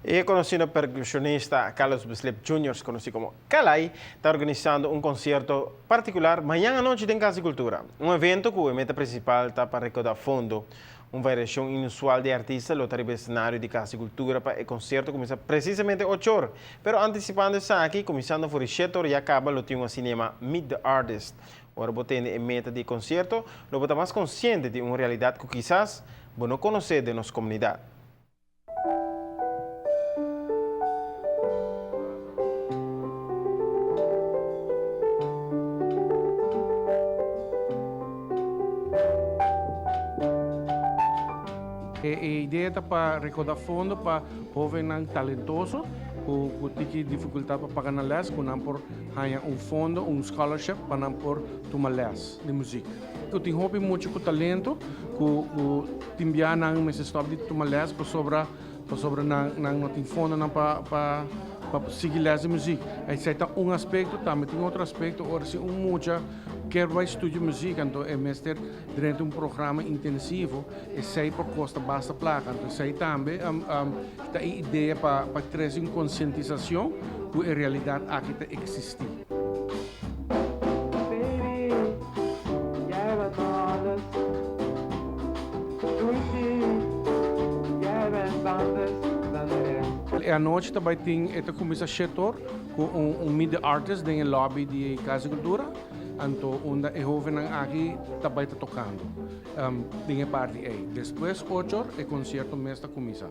E conocido percusionista Carlos Bislip Junior, conoci como Calai, ta organisando un concierto particular mañan anochi den Cas di Cultura. Un evento cu e meta principal ta pa recauda fondo. Un variacion inusual di artista lo ta riba e scenario di Cas di Cultura pa e concierto cuminsa precisamente ocho or. Pero anticipando esaki, cuminsando for di shete or ya caba lo tin un asina yama Meet the Artist. Ora bo tende e meta di e concierto, lo bo ta mas consciente di un realidad cu kisas bo no conoce den nos comunidad. E idea ta pa rekoda fondo pa hovennan talentoso ku ku tiki difikultat pa paga nan lès ku nan por haña un fondo, un scholarship pa nan por tuma lès di muzik. Ku tin hopi mucha ku talento ku ku tin bia nan mester stop di tuma les pasobra pasobra nan nan no tin fondonan pa pa pa sigui les di muzik. Esei ta un aspekto, tambe tin otro aspekto ora si un mucha kier bai studia muzik anto e mester drenta un programa intensivo esei por kosta basta plaka. Anto esei tambe ta e idea pa pa trese un konsientisashon ku e realidat aki ta eksistí. E anochi ta bai tin e ta kuminsá shetor ku un un meet the artist den e lobby di Cas di Cultura, anto unda e hovennan aki ta bai ta tokando den e parti ei. Despues ochor e konsierto mes ta kuminsá.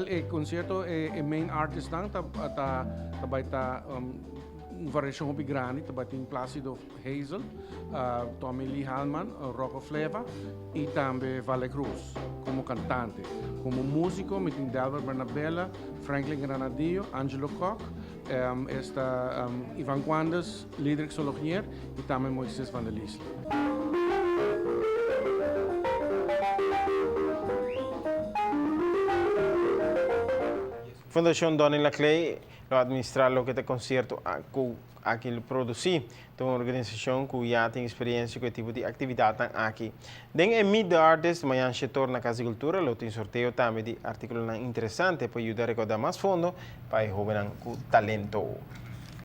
E concierto e main artistnan ta ta bai ta un variacion hopi grandi, ta bai tin Placido Hazel, Tommy Lee Halman, Rocco Fleva y tambe Vale Cruz como cantante. Como musico mi tin Delbert Bernabela, Franklin Granadillo, Angelo Kock, Esta Ivan Quandes, Lidrick Solognier y tambe Moises van der Liesle. Fundacion Donny Laclay lo administra loke ta e concierto cu aki lo produci. Ta un organisacion cu ya tin experiencia cu e tipo di actividadnan aki. Den e Meet the Artist mañan shetor na Cas di Cultura lo tin sorteo tambe di articulonan interesante pa yuda recauda mas fondo pa e hobennan cu talento.